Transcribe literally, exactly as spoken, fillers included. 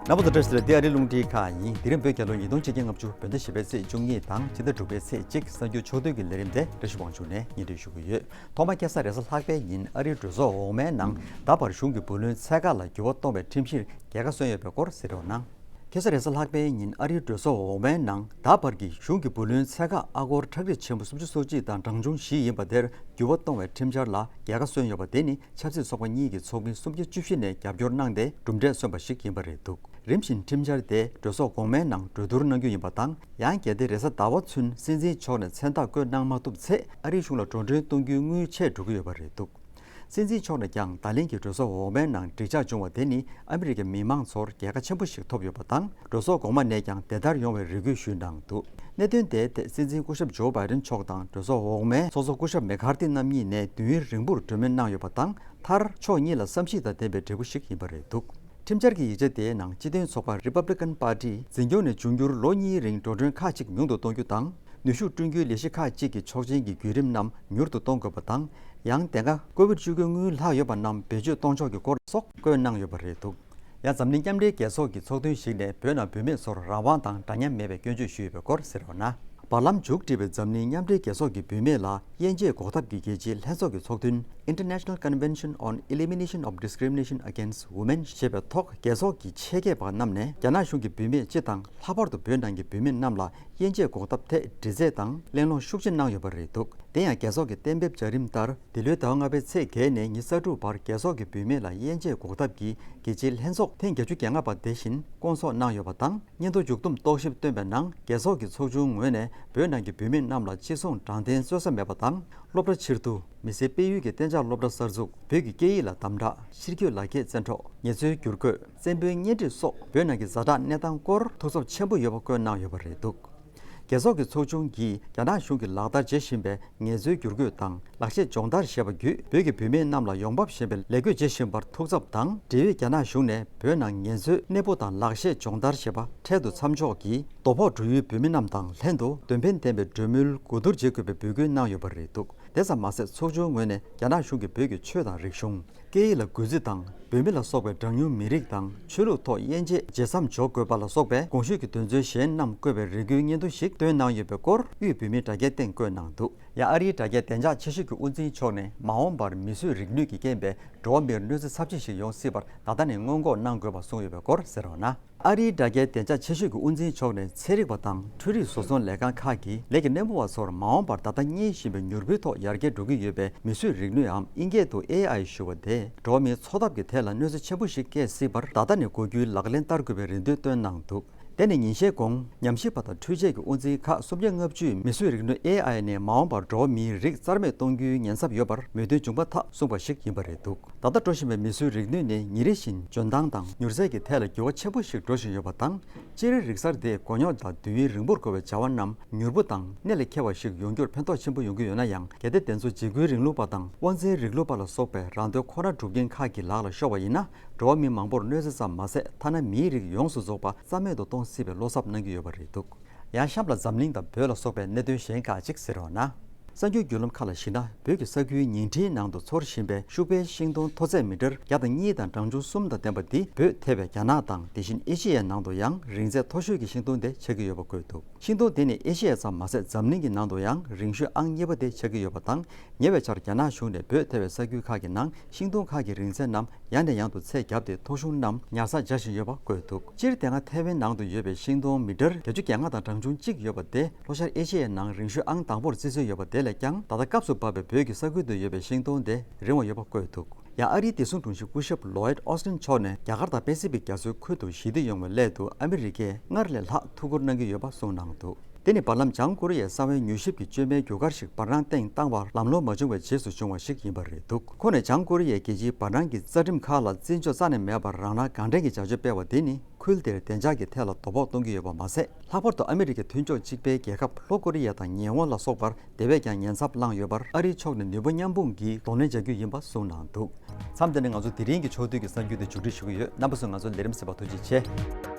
རྣམ་པ་ཚོ་བཀྲ་ཤིས་བདེ་ལེགས། འདི་ཨ་རིའི་རླུང་འཕྲིན་ཁང་ཡིན། དེ་རིང་བོད་རྒྱལ་ལོ་ཉིས་སྟོང་ཆིག་བརྒྱ་ལྔ་བཅུ་བོད་ཟླ་བཞི་པའི་ཚེས་བཅུ་གཉིས་དང་ཕྱི་ཟླ་དྲུག་པའི་ཚེས་གཅིག་གསར་འགྱུར་ཕྱོགས་བསྡུས་ཀྱི་ལས་རིམ་དེ་བཀྲ་ཤིས་དབང་ཕྱུག་ནས་སྙན་སྒྲོན་ཞུ་གི་ཡོད། ཐོག་མར་ཁ་སང་རེས་གཟའ་ལྷག་པའི་ཉིན་ཨ་རིའི་གྲོས་ཚོགས་འོག་མའི་ནང་ད་བར་གཞུང་གི་བུ་ལོན་ཚད་བཀག་ལ་འགྱུར་བ་གཏོང་བའི་ཁྲིམས་གཞིར་རྒྱལ་ཁ་སོན་ཡོད་པའི་སྐོར་གསན་རོགས་གནང་། ཁ་སང་རེས་གཟའ་ལྷག་པའི་ཉིན་ཨ་རིའི་གྲོས་ཚོགས་འོག་མའི་ནང་ད་བར་གྱི་གཞུང་གི་བུ་ལོན་ཚད་བཀག་ཨ་སྒོར་ཁྲག་ཁྲིག་ཆེན་པོ་སུམ་ཅུ་སོ་གཅིག་དང་གྲངས་ཆུང་བཞི་ཡིན་པ་དེར་འགྱུར་བ་གཏོང་བའི་ཁྲིམས་འཆར་ལ་རྒྱལ་ཁ་སོན་ཡོད་པ་དེ་ནི་ཆབ་སྲིད་ཚོགས་པ་གཉིས་ཀྱི་ཚོགས་མི་སུམ་བརྒྱ་བཅུ་བཞི་ནས་རྒྱབ་སྐྱོར་གནང་སྟེ་གྲུབ་འབྲས་སོན་པ་ཞིག་ཡིན་པ་རེད་འདུག་རིམ་བཞིན་ཁྲིམས་འཆར་དེ་གྲོས་ཚོགས་གོང་མའི་ནང་གྲོས་བསྡུར་གནང་རྒྱུ་ཡིན་པ་དང་། ཡང་གལ་ཏེ་རེས་གཟའ་ཟླ་བ་ཚུན་སྲིད་འཛིན་མཆོག་ནས་མཚན་རྟགས་བཀོད་གནང་མ་ཐུབ་ཚེ་ཨ་རིའི་གཞུང་ལ་འགྲོ་གྲོན་གཏོང་རྒྱུའི་དངུལ་ཆད་འགྲོ་གི་ཡོད་པ་རེད་འདུག་སྲིད་འཛིན་མཆོག་ནས་ཀྱང་ད་ལན་གྱི་གྲོས་ཚོགས་འོག་མའི་ནང་འགྲིག་འཇགས་བྱུང་བ་དེ་ནི་ཨ་མི་རི་ཀའི་མི་མང་ཚོར་རྒྱལ་ཁ་ཆེན་པོ་ཞིག་ཐོབ་ཡོད་པ་དང་། གྲོས་ཚོགས་གོང་མ་ནས་ཀྱང་དེ་ལྟར་ཡོང་བའི་རེ་སྐུལ་ཞུས་གནང་འདུག་གནད་དོན་དེའི་ཐད་སྲིད་འཛིན་སྐུ་ཞབས་ཇོ་བྷའི་ཌེན་མཆོག་དང་གྲོས་ཚོགས་འོག་མའི་ཚོགས་གཙོ་སྐུ་ཞབས་མེ་ཁར་ཐི་རྣམ་གཉིས་ནས་དུས་ཡུན་རིང་པོར་གྲོས་མོལ་གནང་ཡོད་པ་དང་། མཐར་ཕྱོགས་གཉིས་ལ་བསམ་ཤེས་དང་ལྡན་པའི་འབྲས་བུ་ཞིག་ཡིན་པ་རེད་འདུག་ཁྲིམས་འཆར་གྱི་ཡིག་ཆ་དེའི་ནང་སྤྱི་མཐུན་ཚོགས་པ་Republican Party འཛིན་སྐྱོང་ནས་འབྱུང་འགྱུར་ལོ་གཉིས་རིང་འགྲོ་གྲོན་ཁག་ཅིག་ཉུང་དུ་གཏོང་རྒྱུ་དང་། ནུས་ཤུགས་བསྐྲུན་རྒྱུའི་ལས་གཞི་ཁག་ཅིག་གི་ཆོག་མཆན་གྱི་བརྒྱུད་རིམ་རྣམས་མྱུར་དུ་གཏོང་དགོས་པ་དང་། ཡང་དེ་སྔ་ཀོ་བིད་བཅུ་དགུ་དངུལ་ལྷག་ཡོད་པ་རྣམས་བེད་སྤྱོད་གཏོང་ཕྱོགས་ཀྱི་སྐོར་སོགས་བཀོད་གནང་ཡོད་པ་རེད་འདུག་ཡང་འཛམ་གླིང་མཉམ་འབྲེལ་རྒྱལ་ཚོགས་ཀྱི་ཚོགས་ཐུན་ཞིག་ནས་བོད་ནང་བུད་མེད་ཚོར་རང་དབང་དང་འདྲ་མཉམ་མེད་པའི་སྐྱོན་བརྗོད་ཞུས་ཡོད་པའི་སྐོར་གསན་རོགས་གནང་། བར་ལམ་མཇུག་སྒྲིལ་བའི་འཛམ་གླིང་མཉམ་འབྲེལ་རྒྱལ་ཚོགས་ཀྱི་བུད་མེད་ལ་དབྱེ་འབྱེད་འགོག་ཐབས་ཀྱི་རྒྱལ་སྤྱིའི་ལྷན་ཚོགས་ཀྱི་ཚོགས་ཐུན་International Convention on Elimination of Discrimination Against Women ཞེས་པའི་ཐོག་རྒྱལ་ཚོགས་ཀྱི་ཆེད་མཁས་པ་རྣམས་ནས་རྒྱ་ནག་གཞུང་གིས་བུད་མེད་སྤྱི་དང་ལྷག་པར་དུ་བོད་ནང་གི་བུད་མེད་རྣམས་ལ་དབྱེ་འབྱེད་འགོག་ཐབས་ཐད་འདྲི་རྩད་དང་གླེང་སློང་ཤུགས་ཆེ་གནང་ཡོད་པ་རེད་འདུག་དེ་ཡང་རྒྱལ་ཚོགས་ཀྱི་གཏན་འབེབས་བྱ་རིམ་ལྟར། འདི་ལོའི་ཟླ་བ་ལྔ་པའི་ཚེས་བརྒྱད་ནས་ཉི་ཤུ་རྩ་དྲུག་བར་རྒྱལ་ཚོགས་ཀྱི་བུད་མེད་ལ་དབྱེ་འབྱེད་འགོག་ཐབས་ཀྱི་རྒྱལ་སྤྱིའི་ལྷན་ཚོགས་ཐེངས་བརྒྱད་ཅུ་གྱ་ལྔ་པ་དེ་བཞིན་བསྐོང་ཚོགས་གནང་ཡོད་པ་དང་། སྙན་ཐོ་མཇུག་བསྡོམས་རྟོག་ཞིབ་བཏོན་པའི་ནང་རྒྱལ་ཚོགས་ཀྱི་ཚོགས་ཆུང་ངོས་ནས་བོད་ནང་གི་བུད་མེད་རྣམས་ལ་ཅི་གསུང་དྲང་བདེན་རྩོད་ས་མེད་པ་དང་། སློབ་གྲྭ་ཕྱིར་བསྡུ། མི་སེར་སྤེལ་ཡུལ་གྱི་གཏན་འཇགས་སློབ་གྲྭ་གསར་འཛུགས། བོད་ཀྱི་སྐད་ཡིག་ལ་དམ་དྲག་ཕྱི་སྐྱོད་ལག་འཁྱེར་བཙན་འཕྲོག་ཉེས་རྩོད་བསྒྱུར་བཀོད། བཙན་པོའི་གཉེན་སྒྲིག་སོགས་བོད་ནང་གི་ཛ་དྲག་གནས་སྟངས་སྐོར་ཐུགས་འཚབ་ཆེན་པོ་ཡོད་པ་བཀོད་གནང་ཡོད་པ་རེད་འདུག་རྒྱལ་ཚོགས་ཀྱི་ཚོགས་ཆུང་གིས་རྒྱ་ནག་གཞུང་གིས་ལག་བསྟར་བྱེད་བཞིན་པའི་ངལ་རྩོལ་བསྒྱུར་བཀོད་དང་ལག་ཤེས་སྦྱོང་བརྡར་ཞེས་པ་བརྒྱུད་བོད་ཀྱི་བུད་མེད་རྣམས་ལ་ཡོང་འབབ་གཞན་པའི་ལས་བགོས་བྱེད་བཞིན་པར་ཐུགས་འཚབ་དང་། འབྲེལ་ཡོད་རྒྱ་ནག་གཞུང་ནས་བོད་ནང་ངལ་རྩོལ་གནས་སྤོ་དང་ལག་ཤེས་སྦྱོང་བརྡར་ཞེས་པ་འཕྲལ་དུ་མཚམས་འཇོག་གིས་ལྡོག་ཕོག་འགྲོ་ཡུལ་བུད་མེད་རྣམས་དང་ལྷན་དུ་དོན་ཕན་ལྡན་པའི་གྲོས་མོལ་གོ་བསྡུར་བྱེད་དགོས་པའི་འབོད་སྐུལ་གནང་ཡོད་པ་རེད་འདུག་དེ་ཙམ་མ་ཟད་ཚོགས་ཆུང་ངོས་ནས་རྒྱ་ནག་གཞུང་གིས་བོད་ཀྱི་ཆོས་དང་རིག་གཞུང་། སྐད་ཡིག་ལ་གུས་བརྩི་དང་བོད་མི་ལ་སོགས་པའི་གྲངས་ཉུང་མི་རིགས་དང་ཆོས་ལུགས་ཐོག་དབྱེ་འབྱེད་བརྗེད་མཚམས་འཇོག་དགོས་པ་ལ་སོགས་པའི་གོང་ཞུས་ཀྱི་དོན་ཚན་གཞན་རྣམས་བཀོད་པའི་རེ་སྐུལ་སྙན་ཐོ་ཞིག་བཏོན་གནང་ཡོད་པའི་སྐོར་དབུས་བོད་མིའི་དྲ་རྒྱའི་སྟེང་བཀོད་གནང་འདུག་ཡང་ཨ་རིའི་དྲ་རྒྱའི་བདེ་འཇགས་ཆེ་ཤོས་ཀྱི་དབུ་འཛིན་མཆོག་ནས་མ་འོངས་པར་མིས་བཟོས་རིག་ནུས་ཀྱི་རྐྱེན་པས་འགྲོ་བ་མིར་གནོད་འཚེ་ཚབས་ཆེན་ཞིག་ཡོང་སྲིད་པར་ད་ལྟ་ནས་སྔོན་འགོག་གནང་དགོས་པ་གསུངས་ཡོད་པའི་སྐོར་གསན་རོགས་གནང་། ཨ་རིའི་དྲ་རྒྱའི་བདེ་འཇགས་ཆེ་ཤོས་ཀྱི་དབུ་འཛིན་མཆོག་ནས་ཚན་རིག་པ་དང་འཕྲུལ་རིག་བཟོ་ཚོང་ལས་ཁང་ཁག་གི་ལས་ཀྱི་སྣེ་མོ་བ་ཚོར་མ་འོངས་པར་ད་ལྟ་གཉེར་བཞིན་པའི་མྱུར་བུལ་ཐོག་ཡར་རྒྱས་འགྲོ་གི་ཡོད་པའི་མིས་བཟོས་རིག་ནུས་འམ་ཨིན་སྐད་དུ་ཨེ་ཨའི་ཞུ་བ་དེ་འགྲོ་བ་མིའི་འཚོ་ཐབས་ཀྱི་ཐད་ལ་གནོད་འཚེ་ཆེན་པོ་ཞིག་བསྐྱལ་སྲིད་པར་ད་ལྟ་ནས་འགོག་རྒྱུའི་ལག་ལེན་བསྟར་དགོས་པའི་རེ་འདུན་བཏོན་གནང་འདུག་དེ་ནི་ཉིན་ཤས་གོང་ཉམས་ཞིབ་པ་དང་འཕྲུལ་ཆས་ཀྱི་དབུ་འཛིན་ཁག་སུམ་བརྒྱ་ལྔ་བཅུས་མིས་བཟོས་རིག་ནུས་ཨེ་ཨའི་ནས་མ་འོངས་པར་འགྲོ་བ་མིའི་རིགས་རྩ་མེད་གཏོང་རྒྱུའི་ཉེན་ཚབས་ཡོད་པར་མོས་མཐུན་བྱུང་པ་ཐག་གསུངས་པ་ཞིག་ཡིན་པ་རེད་འདུག་ད་ལྟ་འགྲོ་བཞིན་པའི་མིས་བཟོས་རིག་ནུས་ནི་ཉིན་རེ་བཞིན་འཇོན་ཐང་དང་མྱུར་ཚད་ཀྱི་ཐད་ལ་འགྱུར་བ་ཆེན་པོ་ཞིག་འགྲོ་བཞིན་ཡོད་པ་དང་། སྤྱིར་རིག་གསར་དེས་མགོ་རྙོག་དང་དུས་ཡུན་རིང་པོར་འགོར་བའི་བྱ་བ་རྣམས་མྱུར་པོ་དང་གནད་ལས་འཁེལ་བ་ཞིག་ཡོང་རྒྱུར་ཕན་ཐོགས་ཆེན་པོ་ཡོང་གི་ཡོད་ན་ཡང་། གལ་ཏེ་དེ་ཚོ་འཇིགས་སྐུལ་རིང་ལུགས་པ་དང་དབང་འཛིན་རིང་ལུགས་པ་ལ་སོགས་པའི་རང་དོན་ཁོ་ན་སྒྲུབ་མཁན་ཁག་གི་ལག་ལ་ཤོར་བ་ཡིན་ན། འགྲོ་བ་མི་མང་པོར་གནོད་འཚེ་ཙམ་མ་ཟད་ཐ་ན་མིའི་རིགས་ཡོངས་སུ་རྫོགས་པ་རྩ་མེད་དུ་གཏོང་སྲིད་པའི་བློ་འཚབ་གནང་གི་ཡོད་པ་རེད་འདུག་ཡང་གཤམ་ལ་འཛམ་གླིང་དང་བོད་ལ་སོགས་པའི་གནད་དོན་གཞན་ཁག་ཅིག་གསན་རོགས་གནང་། གསར་འགྱུར་བརྒྱུད་ལམ་ཁག་ལ་གཞིགས་ན། བོད་ཀྱི་ས་ཁུལ་ཉིང་ཁྲིའི་ནང་དུ་འཚོ་བཞིན་པའི་ཤུག་པའི་ཤིང་སྡོང་མཐོ་ཚད་མི་ཊར་བརྒྱ་དང་གཉིས་དང་གྲངས་ཆུང་གསུམ་དང་ལྡན་པ་འདི་བོད་ཐེ་བའི་རྒྱ་ནག་དང་དེ་བཞིན་ཨེ་ཤེ་ཡའི་ནང་དུ་ཡང་རིང་ཚད་མཐོ་ཤོས་ཀྱི་ཤིང་སྡོང་དེ་ཆགས་ཀྱི་ཡོད་པ་བཀོད་འདུག་ཤིང་སྡོང་དེ་ནི་ཨེ་ཤེ་ཡ་ཙམ་མ་ཟད་འཛམ་གླིང་གི་ནང་དུ་ཡང་རིང་ཤོས་ཨང་གཉིས་པ་དེ་ཆགས་ཀྱི་ཡོད་པ་དང་། ཉེ་བའི་ཆར་རྒྱ་ནག་གཞུང་ནས་བོད་ཐེ་བའི་ས་ཁུལ་ཁག་གི་ནང་ཤིང་སྡོང་ཁག་གི་རིང་ཚད་རྣམས་ཡང་ནས་ཡང་དུ་ཚད་བརྒྱབ་སྟེ་ཐོག་གཞུང་རྣམས་ཉར་ཚགས་རྒྱག་བཞིན་ཡོད་པ་བཀོད་འདུག་སྤྱིར་དེ་སྔ་ཐའེ་ཝན་ནང་དུ་ཡོད་པའི་ཤིང་སྡོང་མི་ཊར་བརྒྱད་ཅུ་གྱ་ལྔ་དང་གྲངས་ཆུང་གཅིག་ཡོད་པ་དེ་ལྷོ་ཤར་ཨེ་ཤེ་ཡའི་ནང་རིང་ཤོས་ཨང་དང་པོར་བརྩི་སྲོལ་ཡོད་པ་དེ་ལས་ཀྱང་། ད་ལྟ་སྐབས་སུ་བབས་པའི་བོད་ཀྱི་ས་ཁུལ་དུ་ཡོད་པའི་ཤིང་སྡོང་དེ་རིང་བ་ཡོད་པ་བཀོད་འདུག་ཡང་ཨ་རིའི་བདེ་སྲུང་དྲུང་ཆེ་སྐུ་ཞབས་ལོའིད་ཨོ་སི་ཊིན་མཆོག་ནས་རྒྱ་གར་དང་པེ་སི་ཕིག་རྒྱ་མཚོའི་ཁུལ་དུ་ཞི་བདེ་ཡོང་བའི་སླད་དུ་ཨ་མི་རི་ཀས་སྔར་ལས་ལྷག་ཐུགས་ཁུར་གནང་གི་ཡོད་པ་གསུངས་གནང་འདུག་དེ་ནི་བར་ལམ་བྱང་ཀོ་རི་ཡའི་གསང་བའི་མྱུལ་ཞིབ་ཀྱི་བཅོས་མའི་རྒྱུ་སྐར་ཞིག་བར་སྣང་སྟེང་བཏང་བར་ལམ་ལྷོང་མ་བྱུང་བའི་རྗེས་སུ་བྱུང་བ་ཞིག་ཡིན་པ་རེད་འདུག་ཁོང་ནས་བྱང་ཀོ་རི་ཡའི་རྒྱལ་སྤྱིའི་བར་སྣང་གི་རྩ་ཁྲིམས་ཁག་ལ་བརྩི་འཇོག་རྩ་ནས་མེད་པར་རང་སྣང་གང་དྲན་གྱི་བྱ་སྤྱོད་སྤེལ་བ་དེ་ནི་ཁུལ་དེར་བདེ་འཇགས་ཀྱི་ཐད་ལ་དོ་ཕོག་གཏོང་གི་ཡོད་པ་མ་ཟད། ལྷག་པར་དུ་ཨ་མི་རི་ཀའི་མཐུན་ཕྱོགས་གཅིག་པའི་རྒྱལ་ཁབ་ལྷོ་ཀོ་རི་ཡ་དང་ཉེ་འོང་ལ་སོགས་པར་དེ་བས་ཀྱང་ཉེན་ཚབས་བསླངས་ཡོད་པར་ཨ་རིའི་ཕྱོགས་ནས་ནུས་པ་མཉམ་སྤུངས་ཀྱིས་གདོང་ལེན་བྱ་རྒྱུ་ཡིན་པ་གསུངས་གནང་འདུག་མཚམས་འདི་ནས་ང་ཚོ་དེ་རིང་གི་ཕྱོགས་བསྡུས་ཀྱི་གསར་འགྱུར་དེ་མཇུག་སྒྲིལ་ཞུ་གི་ཡོད། རྣམ་པ་ཚོས་ང་ཚོའི་ལས་རིམ་གསན་པར་ཐུགས་རྗེ་ཆེ།